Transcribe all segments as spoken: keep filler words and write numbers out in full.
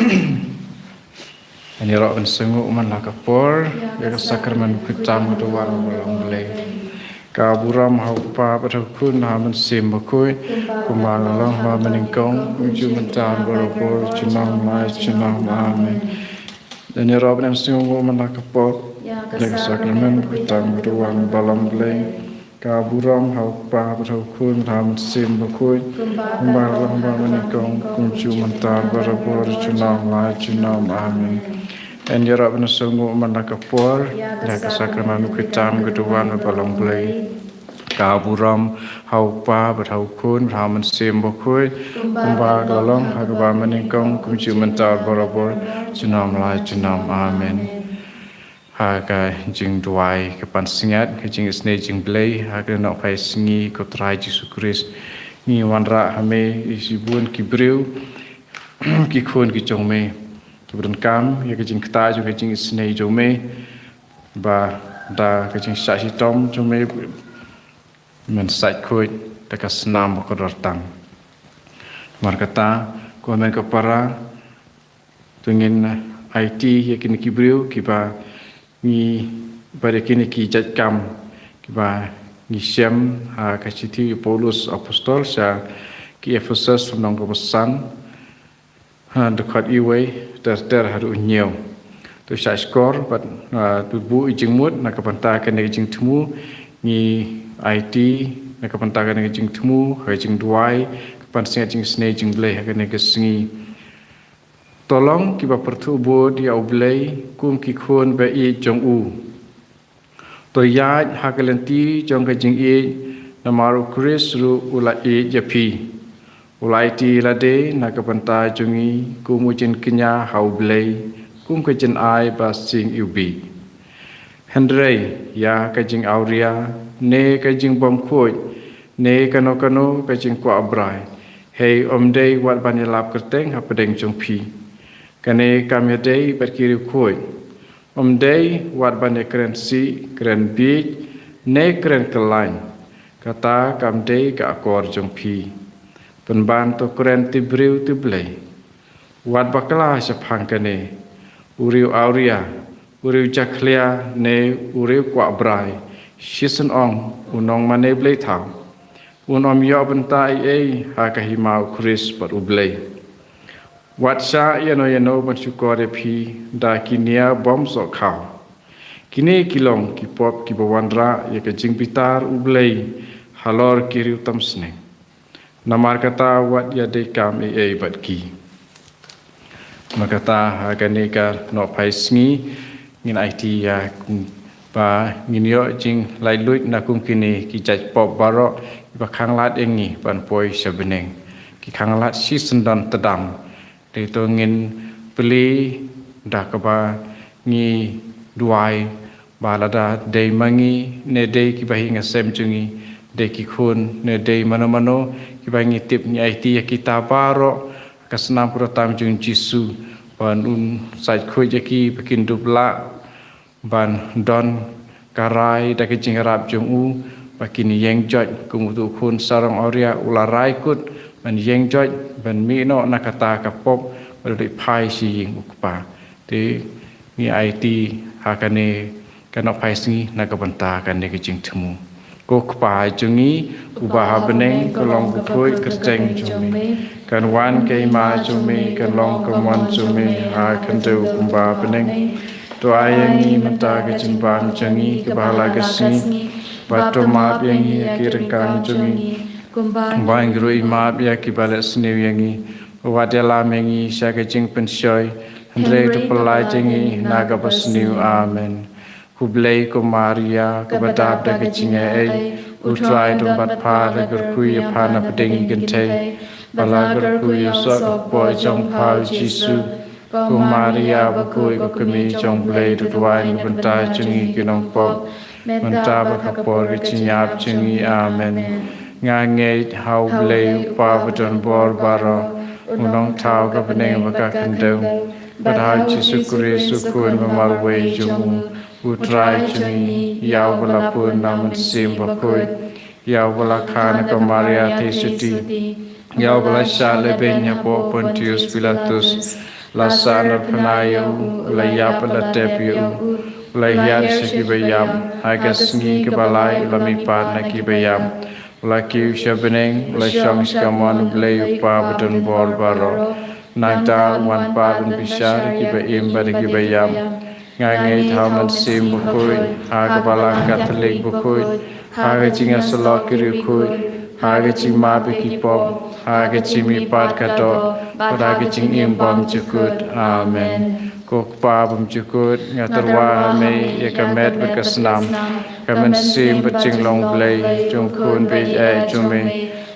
Ngi ïaroh ban sngewthuh man la ka por ïa ka sakramen bakhuid tam ka dewar na ka balang Blei. Ka burom ha u Kpa bad ha u Khun bad ha u Mynsiem Bakhuid, kumba ka la long ha kaba nyngkong, kumjuh mynta, barabor, junom la junom. Amen. Ngi ïaroh ban sngewthuh man la ka por ïa ka sakramen bakhuid tam ka dewar na ka balang Blei. Ka burom ha u Kpa bad ha u Khun bad ha u Mynsiem Bakhuid, kumba ka la long ha kaba nyngkong, kumjuh mynta, barabor, junom la junom. Amen. Ngi ïaroh ban sngewthuh man la ka por ïa ka sakramen bakhuid tam ka dewar na ka balang Blei. Ka burom ha u Kpa bad ha u Khun bad ha u Mynsiem Bakhuid, kumba ka la long ha kaba nyngkong, kumjuh mynta, barabor, junom la junom. Amen. Ha ka jingduwai ka pansngiat ka jingisynei jong u Blei ha kane ka nohphai sngi, ko Trai Jisu Khrist, ngi wanrah ha me ïa shibun ki briew, ki khun ki jong me, kiba donkam ïa ka jingktah jong ka jingisynei jong me, ba da ka jingshah shitom jong me, men sait khuid da ka snam ba kordor tam. Namar kata, ko hynmen ko para, to ngin aiti ïa kine ki briew kiba ngi, bad ïa kine ki jait kam kiba ngi shem ha ka shithi u Paulus Apostol sha ki Ephesus lynnong kaba san, ha, dkhot uwei ter ter haduh hynñiew. To shah shkor bad, ah, to buh ïa ka jingmut na ka bynta kane ka jingthmu, ngi aiti na ka bynta kane ka jingthmu, ha ka jingduwai ka pansngiat jingisynei jong u Blei ha kane ka sngi. To long kiba pyrthuh bud ïa u Blei kum ki khun ba ïeit jong u. To ïaid ha ka lynti jong ka jingïeit, namar u Khrist ruh u la ïeit ïa phi. U la aiti lade na ka bynta jong ngi kum u jingkñia ha u Blei, kum ka jingai ba sing iwbih. Hynrei ïa ka jingawria, ne ka jingbymkhuid, ne kano kano ka jingkwah brai, hei ym dei wat ban ïalap kyrteng hapdeng jong phi. Kane kam ïadei bad ki riewkhuid. Ym dei wat ban ïakren sih, kren bieit, ne kren kyllain. Kata kam dei ka akor jong phi. Pynban to kren tip briew tip Blei. Wat bakla shaphang kane. U riew awria, u riew jakhlia, ne u riew kwah brai, shisien ong u nongmane blei thaw, un ym ïoh bynta ei ei ha ka hima u Khrist bad u Blei. Wat shah ïano ïano ban shukor ïa phi da ki nia bymsohkhaw. Kine ki long ki pop kiba wanrah ïa ka jingbitar u Blei halor ki riew tam snem. Namar kata wat ïadei kam ei ei bad ki. Namar kata ha kane ka nohphai sngi ngin aiti ïa ba ngin ïoh jinglaitluid na kum kine ki jait pop baroh kiba khanglad ïa ngi ban poi sha bneng. Ki khanglad shisyndon tdam. Dei to ngin plie da kaba ngi duwai ba lada dei ma ngi ne dei kiba hi ha sem jong ngi, dei ki khun ne dei mano mano kiba ngi tip, ngi aiti ïa kita baroh ha ka snam kordor tam jong u Jisu, ban un sait khuid ïa ki ba kin dup lah ban don ka rai da ka jingïarap jong u, ba kin ïeng joit kum uto u khun sarong awria u la rai kut ban ïeng joit ban mih noh na kata ka pop bad leit phai sha ïing u Kpa. Te ngi aiti ha kane ka nohphai sngi na ka bynta kane ka jingthmu. Ko Kpa jong ngi uba ha bneng, ka long bakhuid ka kyrteng jong me. Kan wan ka hima jong me, kan long ka mon jong me ha khyndew kumba ha bneng. To ai ïa ngi mynta ka jingbam jong ngi kaba ha la ka sngi. Bad to map ïa ngi ïa ki ryngkang jong ngi, kumba ngi ruh ngi map ïa kiba leh sniew ïa ngi. Wat ïalam ïa ngi sha ka jingpynshoi, hynrei to pyllait ïa ngi na kaba sniew. Amen. Khublei ko Maria, kaba dap da ka jingaiei, u Trai u don bad pha, la kyrkhu ïa pha na pdeng ki kynthei, bad la kyrkhu ïa u soh ka kpoh jong pha u Jisu. Ko Maria bakhuid, ko kmie jong u Blei, to duwai na ka bynta jong ngi ki nongpop, mynta bad ha ka por ka jingïap jong ngi. Amen. Nga ngeit ha u Blei u Kpa badonbor baroh, u nongthaw ka bneng bad ka khyndew, bad ha u Jisu Khrist u Khun ba marwei jong u, u Trai jong ngi, ïa uba la pun na u Mynsiem Bakhuid, ïa uba la kha na ka Maria Theisotti, ïa uba la shah lehbeiñ hapoh Pontius Pilatus, La sah na pynai ïa u, u la ïap bad la tep ïa u, u la hiar sha kiba ïap, ha ka sngi kaba lai u la mihpat na kiba ïap, u la kiew sha bneng, u la shong sha kamon U Blei U Kpa badonbor baroh. Nangta u wan pat ban bishar ïa kiba im bad ïa kiba ïap. Nga ngeit ha U Mynsiem Bakhuid, ha ka Balang Katholik bakhuid, ha ka jingïasyllok ki riewkhuid, ha ka jingmap ïa ki pop, ha ka jingmihpat ka doh, bad ha ka jingim bymjukut. Amen. Ko Kpa bymjukut, nga tyrwa ha me ïa ka met bad ka snam, ka mynsiem bad jinglong Blei jong U Khun baieit jong me,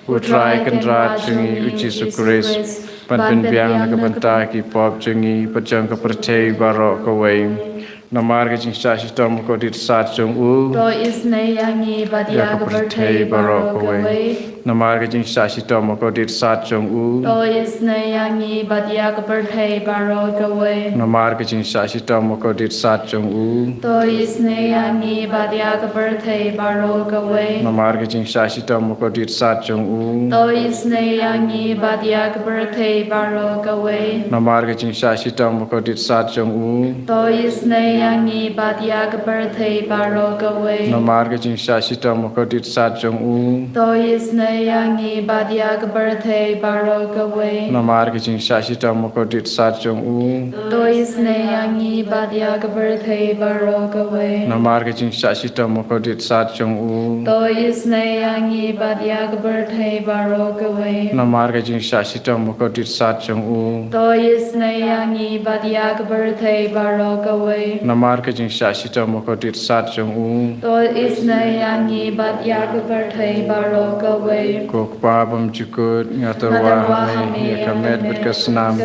U Trai Kynrad jong ngi U Jisu Khrist, ban pynbiang na ka bynta ki pop jong ngi bad jong ka pyrthei baroh kawei. Namar ka jingshah shitom bakordit sat jong u, to isynei ïa ngi bad ïa ka pyrthei baroh kawei. Namar ka jingshah shitom bakordit sat jong u, to isynei ïa ngi bad ïa ka pyrthei baroh kawei. Namar ka jingshah shitom bakordit sat jong u, to isynei ïa ngi bad ïa ka pyrthei baroh kawei. Namar ka jingshah shitom bakordit sat jong u, to isynei ïa ngi bad ïa ka pyrthei baroh kawei. Namar ka jingshah shitom bakordit sat jong u, to isynei ïa ngi bad ïa ka pyrthei baroh kawei. Namar ka jingshah shitom bakordit sat jong u, to isynei ïa ngi bad ïa ka pyrthei baroh kawei. Namar ka jingshah shitom bakordit sat jong u, to isynei ïa ngi bad ïa ka pyrthei baroh kawei. Namar ka jingshah shitom bakordit sat jong u, to isynei ïa ngi bad ïa ka pyrthei baroh kawei. Namar ka jingshah shitom bakordit sat jong u, to isynei ïa ngi bad ïa ka pyrthei baroh kawei. Namar ka jingshah shitom bakordit sat jong u, to isynei ïa ngi bad ïa ka pyrthei baroh kawei. Ko Kpa bymjukut, nga tyrwa ha me ïa ka met bad ka snam,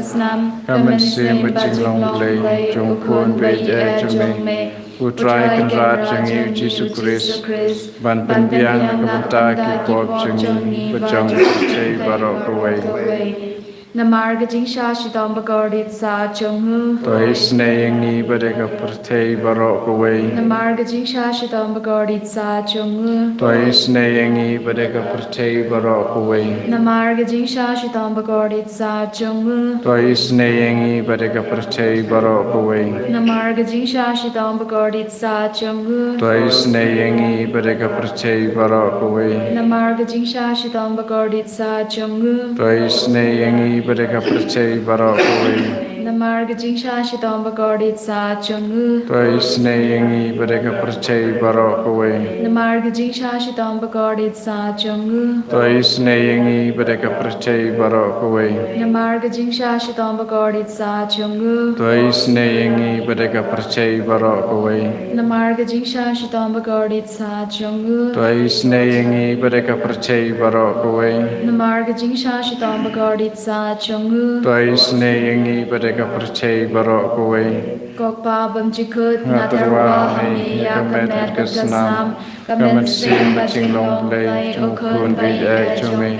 ka mynsiem bad jinglong Blei jong U Khun baieit jong me, U Trai Kynrad jong ngi U Jisu Khrist, ban pynbiang na ka bynta ki pop jong ngi bad jong ka pyrthei baroh kawei. Namar ka jingshah shitom bakordit sat jong u, to isynei ïa ngi bad ïa ka pyrthei baroh kawei. Namar ka jingshah shitom bakordit sat jong u, to isynei ïa ngi bad ïa ka pyrthei baroh kawei. Namar ka jingshah shitom bakordit sat jong u, to isynei ïa ngi bad ïa ka pyrthei baroh kawei. Namar ka jingshah shitom bakordit sat jong u, to isynei ïa ngi bad ïa ka pyrthei baroh kawei. Namar ka jingshah shitom bakordit sat jong u, to isynei ïa ngi bad ïa ka pyrthei baroh kawei. Namar ka jingshah shitom bakordit sat jong u, to isynei ïa ngi bad ïa ka pyrthei baroh kawei. Namar ka jingshah shitom bakordit sat jong u, to isynei ïa ngi bad ïa ka pyrthei baroh kawei. Namar ka jingshah shitom bakordit sat jong u, to isynei ïa ngi bad ïa ka pyrthei baroh kawei. Namar ka jingshah shitom bakordit sat jong u, to isynei ïa ngi bad ïa ka pyrthei baroh kawei. Namar ka jingshah shitom bakordit sat jong u, to isynei ïa ngi bad ïa ka pyrthei baroh kawei. Ko Kpa bymjukut, nga tyrwa ha me ïa ka met bad ka snam, ka mynsiem bad jinglong Blei jong U Khun baieit jong me,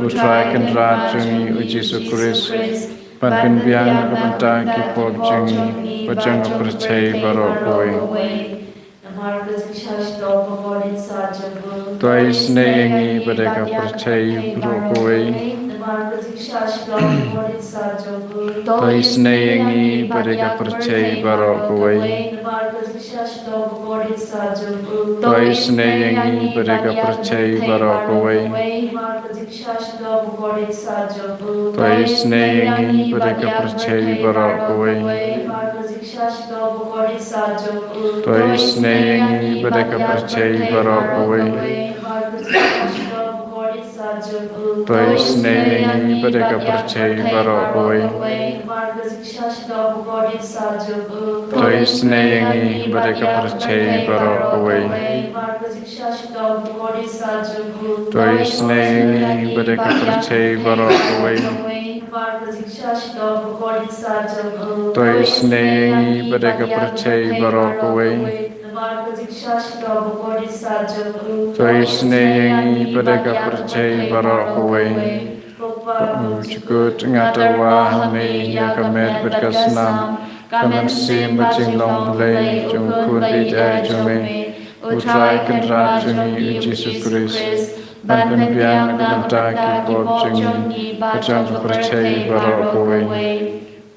U Trai Kynrad jong ngi U Jisu Khrist, ban pynbiang na ka bynta ki pop jong ngi bad jong ka pyrthei baroh kawei. Namar ka jingshah shitom bakordit sat jong u, to isynei ïa ngi bad ïa ka pyrthei baroh kawei. Namar ka jingshah shitom bakordit sat jong u, to isynei ïa ngi bad ïa ka pyrthei baroh kawei. Namar ka jingshah shitom bakordit sat jong u, to isynei ïa ngi bad ïa ka pyrthei baroh kawei. Namar ka jingshah shitom bakordit sat jong u, to isynei ïa ngi bad ïa ka pyrthei baroh kawei. Namar ka jingshah shitom bakordit sat jong u, to isynei ïa ngi bad ïa ka pyrthei baroh kawei. Namar ka jingshah shitom bakordit sat jong u, to isynei ïa ngi bad ïa ka pyrthei baroh kawei. Namar ka jingshah shitom bakordit sat jong u, to isynei ïa ngi bad ïa ka pyrthei baroh kawei. Namar ka jingshah shitom bakordit sat jong u, to isynei ïa ngi bad ïa ka pyrthei baroh kawei. Namar ka jingshah shitom bakordit sat jong u, to isynei ïa ngi bad ïa ka pyrthei baroh kawei. Namar ka jingshah shitom bakordit sat jong u, to isynei ïa ngi bad ïa ka pyrthei baroh kawei. Ko Kpa bymjukut, nga tyrwa ha me ïa ka met bad ka snam, ka mynsiem bad jinglong Blei jong U Khun baieit jong me, U Trai Kynrad jong ngi U Jisu Khrist, ban pynbiang na ka bynta ki pop jong ngi bad jong ka pyrthei baroh kawei.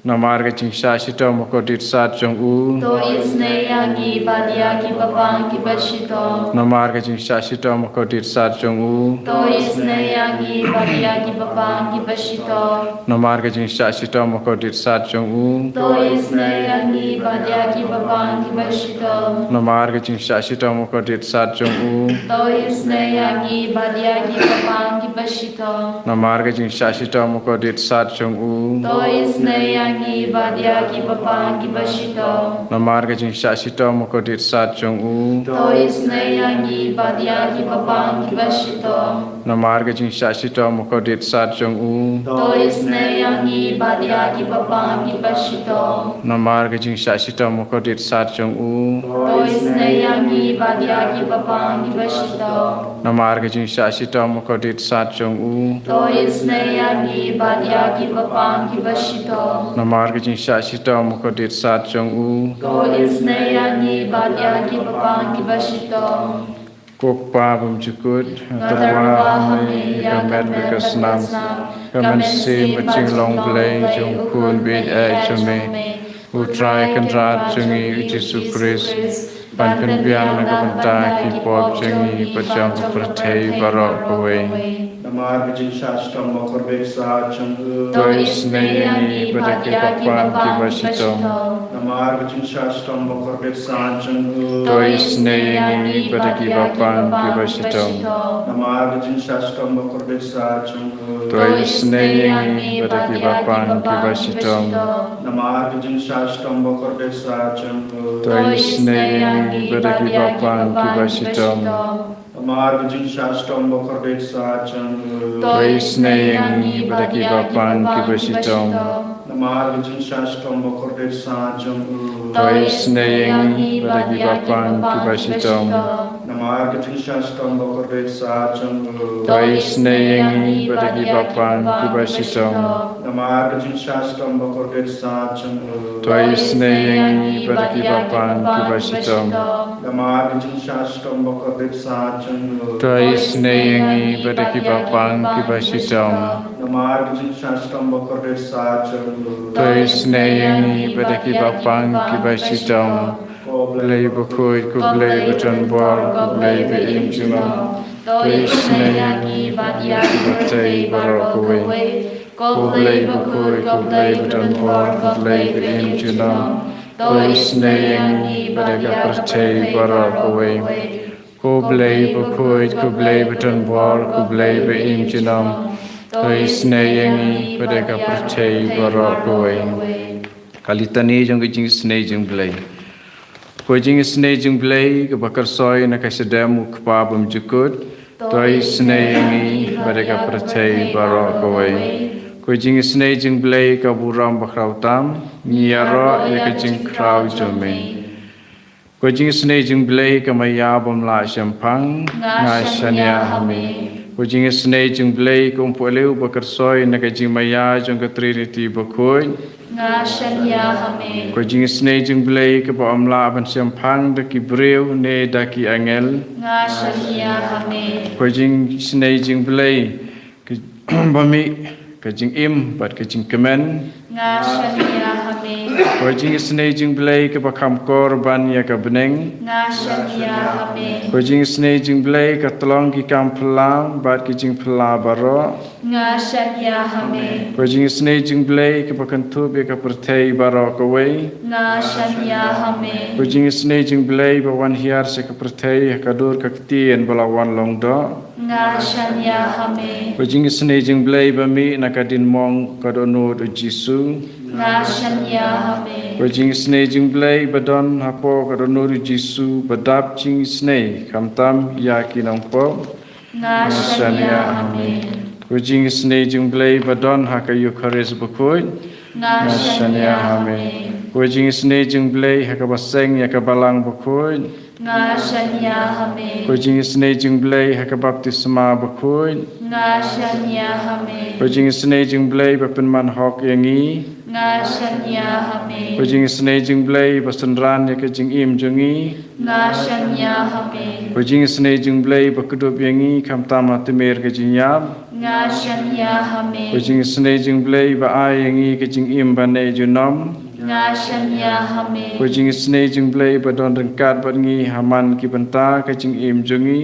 Namar ka jingshah shitom bakordit sat jong u. To isynei ïa ngi bad ïa ki bapang kiba shitom. Namar ka jingshah shitom bakordit sat jong u. To isynei ïa ngi bad ïa ki bapang kiba shitom. Namar ka jingshah shitom bakordit sat jong u. To isynei ïa ngi bad ïa ki bapang kiba shitom. Namar ka jingshah shitom bakordit sat jong u. To isynei ïa ngi bad ïa ki bapang kiba shitom. Namar ka jingshah shitom bakordit sat jong u. To isynei ïa ngi bad ïa ki bapang kiba shitom. Namar ka jingshah shitom bakordit sat jong u. To isynei ïa ngi bad ïa ki bapang kiba shitom. Namar ka jingshah shitom bakordit sat jong u. To isynei ïa ngi bad ïa ki bapang kiba shitom. Namar ka jingshah shitom bakordit sat jong u. To isynei ïa ngi bad ïa ki bapang kiba shitom. Namar ka jingshah shitom bakordit sat jong u. To isynei ïa ngi bad ïa ki bapang kiba shitom. Namar ka jingshah shitom bakordit sat jong u. To isynei ïa ngi bad ïa ki bapang kiba shitom. Ko Kpa bymjukut, nga tyrwa ha me ïa ka met bad ka snam, ka mynsiem bad jinglong Blei jong u Khun baieit jong me, U Trai Kynrad jong ngi U Jisu Khrist, ban pynbiang na ka bynta ki pop jong ngi bad jong ka pyrthei baroh kawei. Namar ka jingshah shitom bakordit sat jong u. To isynei ïa ngi bad ïa ki bapang kiba shitom. Namar ka jingshah shitom bakordit sat jong u. To isynei ïa ngi bad ïa ki bapang kiba shitom. Namar ka jingshah shitom bakordit sat jong u. To isynei ïa ngi bad ïa ki bapang kiba shitom. Namar ka jingshah shitom bakordit sat jong u. To isynei ïa ngi bad ïa ki bapang kiba shitom. Namar ka jingshah shitom bakordit sat jong u. To isynei ïa ngi bad ïa ki bapang kiba shitom. Namar ka jingshah shitom bakordit sat jong u. To isynei ïa ngi bad ïa ki bapang kiba shitom. Namar ka jingshah shitom bakordit sat jong u. To isynei ïa ngi bad ïa ki bapang kiba shitom. Namar ka jingshah shitom bakordit sat jong u. To isynei ïa ngi bad ïa ki bapang kiba shitom. Namar ka jingshah shitom bakordit sat jong u. To isynei ïa ngi bad ïa ki bapang kiba shitom. Namar ka jingshah shitom bakordit sat jong u. To isynei ïa ngi bad ïa ki bapang kiba shitom. Ko Blei bakhuid, ko Blei badonbor, ko Blei ba im junom. To isynei ïa ngi bad ïa ki pyrthei baroh kawei. Ko Blei bakhuid, ko Blei badonbor, ko Blei ba im junom. To isynei ïa ngi bad ïa ka pyrthei baroh kawei. Ko Blei bakhuid, ko Blei badonbor, ko Blei ba im junom. To isynei ïa ngi bad ïa ka pyrthei baroh kawei. Ka litani jong ka jingisynei jong Blei. Ko jingisynei jong Blei kaba kyrsoi na ka shadem U Kpa bymjukut. To isynei ïa ngi bad ïa ka pyrthei baroh kawei. Ko jingisynei jong Blei ka burom bakhraw tam. Ngi ïaroh ïa ka jingkhraw jong me. Ko jingisynei jong Blei ka maïa bym lah shemphang. Nga shaniah ha me. Ko jingisynei jong Blei ka umpohliew ba kyrsoi na ka jingmaïa jong ka Trinity bakhuid. Nga shaniah ha me. Ko jingisynei jong Blei kaba ym lah ban shemphang da ki briew ne da ki angel. Nga shaniah ha me. Ko jingisynei jong Blei kaba mih ka jingim bad ka jingkmen. Nga shaniah ha me. Ko jingisynei jong Blei kaba kham kor ban ïa ka bneng. Nga shaniah ha me. Ko jingisynei jong Blei ka tlong ki kam phylla bad ki jingphylla baroh. Nga shaniah ha me. Ko jingisynei jong Blei kaba kynthup ïa ka pyrthei baroh kawei. Nga shaniah ha me. Ko jingisynei jong Blei ba wan hiar sha ka pyrthei ha ka dur ka ktien ba la wan long doh. Nga shaniah ha me. Ko jingisynei jong Blei ba mih na ka diengmong ka dohnud U Jisu. Nga shaniah ha me. Ko jingisynei jong Blei ba don hapoh ka dohnud U Jisu ba dap jingisynei khamtam ïa ki nongpop. Nga shaniah ha me. Ko jingisynei jong Blei ba don ha ka Eukharist bakhuid. Nga shaniah ha me. Ko jingisynei jong Blei ha kaba seng ïa ka balang bakhuid. Nga shaniah ha me. Ko jingisynei jong Blei ha ka baptisma bakhuid. Nga shaniah ha me. Ko jingisynei jong Blei ba pynman hok ïa ngi. Nga shaniah ha me. Ko jingisynei jong U Blei ba synran ïa ka jingim jong ngi. Nga shaniah ha me. Ko jingisynei jong U Blei ba kdup ïa ngi khamtam ha tmier ka jingïap. Nga shaniah ha me. Ko jingisynei jong U Blei ba ai ïa ngi ka jingim ba neh junom. Nga shaniah ha me. Ko jingisynei jong U Blei ba don ryngkat bad ngi ha man ki bynta ka jingim jong ngi.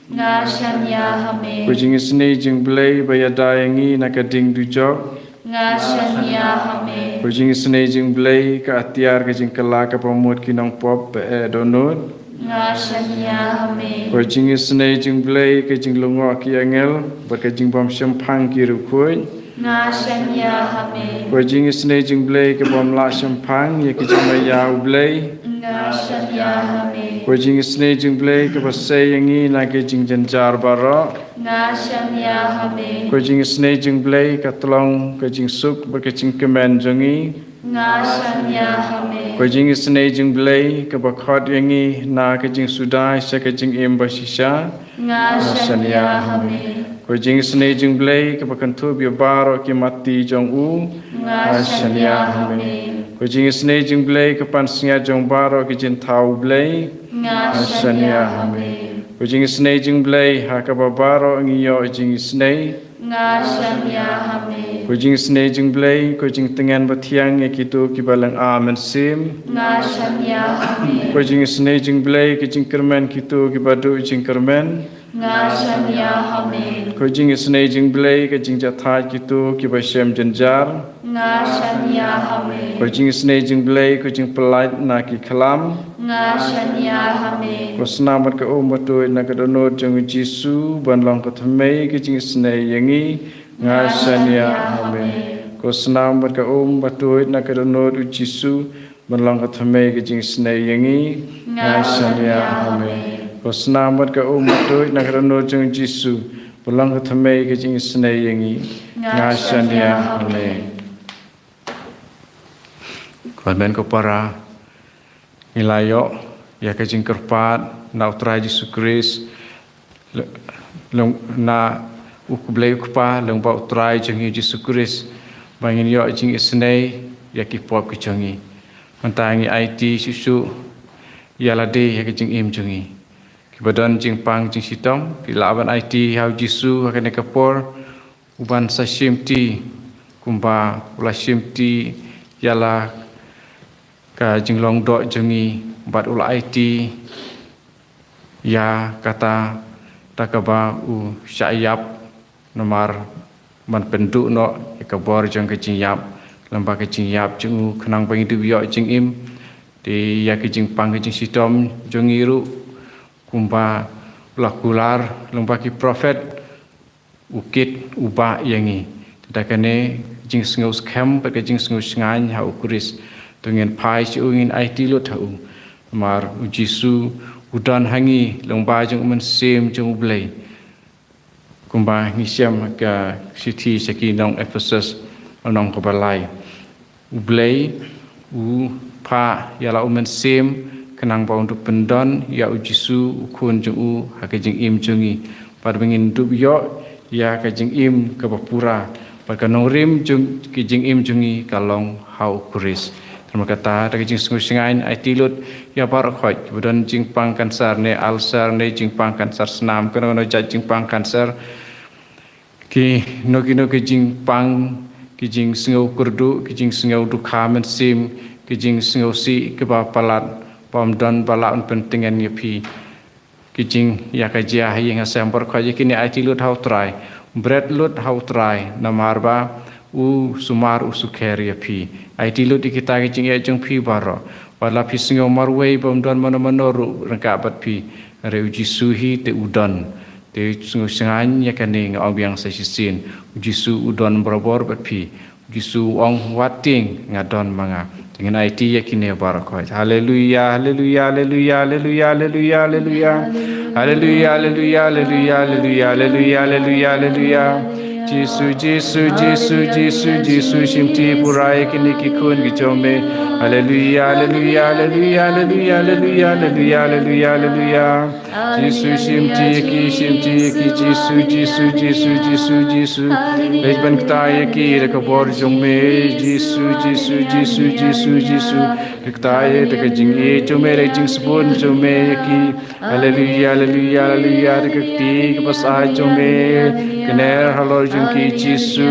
Nga shaniah ha me. Ko jingisynei jong U Blei ba ïada ïa ngi na ka ding dujok. Nga shaniah ha me. Ko jingisynei jong U Blei ka atiar ka jingkylla kaba mut ki nongpop ba eh dohnud. Nga shaniah ha me. Ko jingisynei jong U Blei ka jinglyngngoh ki angel bad ka jingbym shemphang ki riewkhuid. Nga shaniah ha me. Ko jingisynei jong U Blei ka bym lah shemphang ïa ka jingmaïa U Blei. Nga shaniah ha me. Ko jingisynei jong U Blei kaba sei ïa ngi na ka jingjynjar baroh. Nga shaniah ha me. Ko jingisynei jong U Blei ka tlong ka jingsuk bad ka jingkmen jong ngi. Nga shaniah ha me. Ko jingisynei jong U Blei kaba khot ïa ngi na ka jingsuda sha ka jingim ba shisha. Nga shaniah ha me. Ko jingisynei jong U Blei kaba kynthup ïa baroh ki matti jong u. Nga shaniah ha me. Ko jingisynei jong U Blei ka pansngiat jong baroh ki jingthaw U Blei. Nga shaniah ha me. Ko jingisynei jong U Blei ha kaba baroh ngi ïoh jingisynei. Nga shaniah ha me. Ko jingisynei jong U Blei, ko jingtngen bathiang ïa kito kiba lynga mynsiem. Nga shaniah ha me. Ko jingisynei jong U Blei, ka jingkyrmen kito kiba duh jingkyrmen. Nga shaniah ha me. Ko jingisynei jong U Blei, ka jingjahthait kito kiba shem jynjar. Nga shaniah ha me. Ko jingisynei jong U Blei, ko jingpyllait na ki khlam. Nga shaniah ha me. Ko snam bad ka um batuid na ka dohnud jong U Jisu ban long ka thymmei ka jingisynei ïa ngi. Nga shaniah ha me. Ko snam bad ka um batuid na ka dohnud U Jisu ban long ka thymmei ka jingisynei ïa ngi. Nga shaniah ha me. Ko snam bad ka um batuid na ka dohnud jong U Jisu ban long ka thymmei ka jingisynei ïa ngi. Nga shaniah ha me. Ko hynmen ko para, ngi la ïoh ïa ka jingkyrpad na U Trai Jisu Khrist, le-, lem-, na U Blei U Kpa, lem bad U Trai jong ngi Jisu Khrist, ba ngin ïoh jingisynei ïa ki pop ki jong ngi. Mynta ngi aiti shuh shuh ïa lade ïa ka jingim jong ngi. Kiba don jingpang jingshitom, phi lah ban aiti ha U Jisu ha kane ka por, u ban sa shimti kumba u la shimti ïa la ka jinglong doh jong ngi, bad u la aiti ïa kata da kaba u shah ïap, namar ban pynduh noh ïa ka bor jong ka jingïap, lem bad ka jingïap jong u, khnang ba ngin ïoh jingim. Te ïa ka jingpang ka jingshitom jong ngi ruh, kumba u la kular lem bad ki prophet, u kit u bah ïa ngi. Te da kane jingsngew skhem bad ka jingsngew shngaiñ ha U Khrist, to ngin phai sha u, ngin aiti lut ha u. Namar U Jisu u don ha ngi lyngba jong U Mynsiem jong U Blei. Kumba ngi shem ha ka shithi sha ki nong Ephesus, lynnong kaba lai. U Blei u phah ïa la U Mynsiem, khnang ba un dup pyndon ïa U Jisu U Khun jong u ha ka jingim jong ngi, bad ba ngin dup ïoh ïa ka jingim kaba pura, bad ka nongrim jong ka jingim jong ngi ka long ha U Khrist. Namar kata, da ka jingsngew shngaiñ aiti lut ïa baroh khoit kiba don jingpang cancer ne ulcer ne jingpang cancer snam, kano kano jait jingpang cancer, kino kino ki jingpang, ki jingsngew kyrduh, ki jingsngew dukha mynsiem, ki jingsngewsih kiba palat, bym don ba lah ban pyntngen ïa phi. Ki jingïakajia ha ïing ha sem, baroh khoit ïa kine aiti lut ha U Trai. Bret lut ha U Trai, namar ba u sumar u sukher ïa phi. Aiti lut ïa kita ki jingeh jong phi baroh. Wat la phi sngew marwei bym don mano mano ruh ryngkat bad phi, hynrei U Jisu hi te u don. Te sngew shngaiñ ïa kane, nga ong biang sa shisien, U Jisu u don barabor bad phi. U Jisu u ong, wat tieng, nga don ma nga. Te ngin aiti ïa kine baroh khoit. Haleluia, haleluia, haleluia, haleluia, haleluia, haleluia. Haleluia, haleluia, haleluia, haleluia, haleluia, haleluia, haleluia. Jisu, Jisu, Jisu, Jisu, Jisu, shimti pura ïa kine ki khun ki jong me. Haleluya, haleluya, haleluya, haleluya, haleluya, haleluya, haleluya, haleluya. Jisu, shimti ïa ki, shimti ïa ki, Jisu, Jisu, Jisu, Jisu, Jisu. Leit ban kta ïa ki da ka bor jong me, Jisu, Jisu, Jisu, Jisu, Jisu. Kta ïa da ka jingïeit jong me, da ka jingsbun jong me ïa ki. Haleluya, haleluya, haleluya, da ka kti kaba sah jong me. Kner halor jong ki Jisu.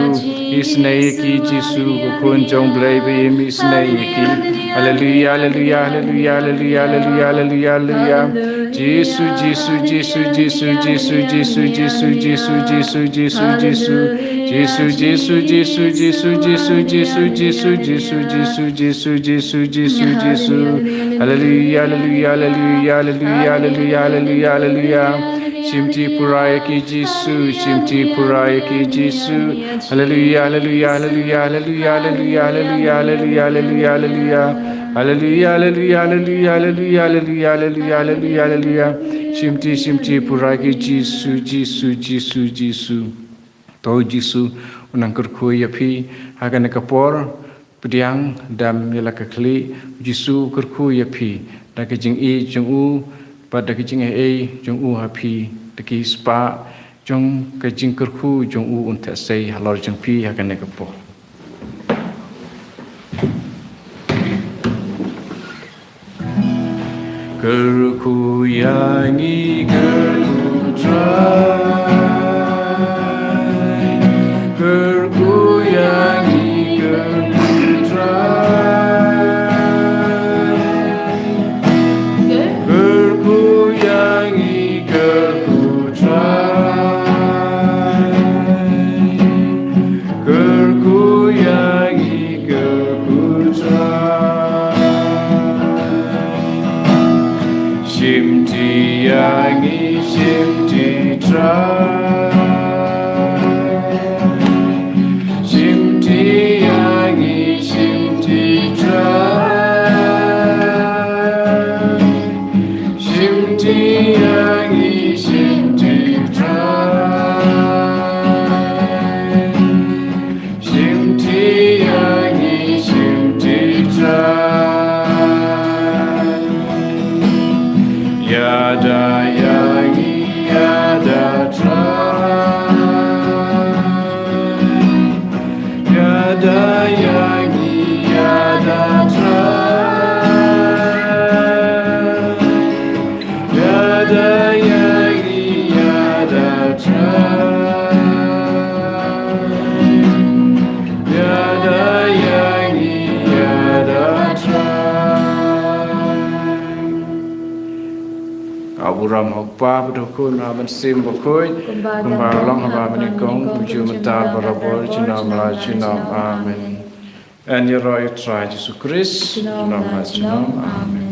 Isynei ïa ki Jisu, ko khun jong Blei ba im, isynei ïa ki. Haleluya, haleluya, haleluya, haleluya, haleluya, haleluya, haleluya. Jisu, Jisu, Jisu, Jisu, Jisu, Jisu, Jisu, Jisu, Jisu, Jisu, Jisu. Jisu, Jisu, Jisu, Jisu, Jisu, Jisu, Jisu, Jisu, Jisu, Jisu, Jisu, Jisu, Jisu. Haleluya, haleluya, haleluya, haleluya, haleluya, haleluya, haleluya. Shimti pura ïa ki Jisu, shimti pura ïa ki Jisu. Haleluya, haleluya, haleluya, haleluya, haleluya, haleluya, haleluya, haleluya, haleluya. Haleluya, haleluya, haleluya, haleluya, haleluya, haleluya, haleluya, haleluya. Shimti, shimti pura ïa ki Jisu, Jisu, Jisu, Jisu. To Jisu u nang kyrkhu ïa phi ha kane ka por. Pdiang, dam ïa la ka khlieh. Jisu u kyrkhu ïa phi da ka jingïeit jong u bad da ka jingaiei jong u ha phi, da ki spah jong ka jingkyrkhu jong u un theh sei halor jong phi ha kane ka por. Kyrkhu ïa ngi, kyrkhu Trai. Kyrkhu ïa ngi, kyrkhu Trai. Kyrkhu ïa ngi, kyrkhu Trai. Kyrkhu ïa ngi, kyrkhu Trai. Shimti ïa ngi, shimti Trai. Shimti ïa ngi, shimti Trai. Shimti ïa ngi, shimti Trai. Shimti ïa ngi, shimti Trai. Ïada ïa ngi, ïada Trai. Ïada ïa ngi, ïada Trai. Ïada ïa ngi, ïada Trai. Ïada ïa ngi, ïada Trai. Ka burom ha u Kpa bad ha u Khun bad ha u Mynsiem Bakhuid, kumba ka long haba mynnyngkong, kumjuh mynta, barabor, junom la junom. Amen. Yn ïaroh ïa u Trai Jisu Khrist. Junom la junom. Amen.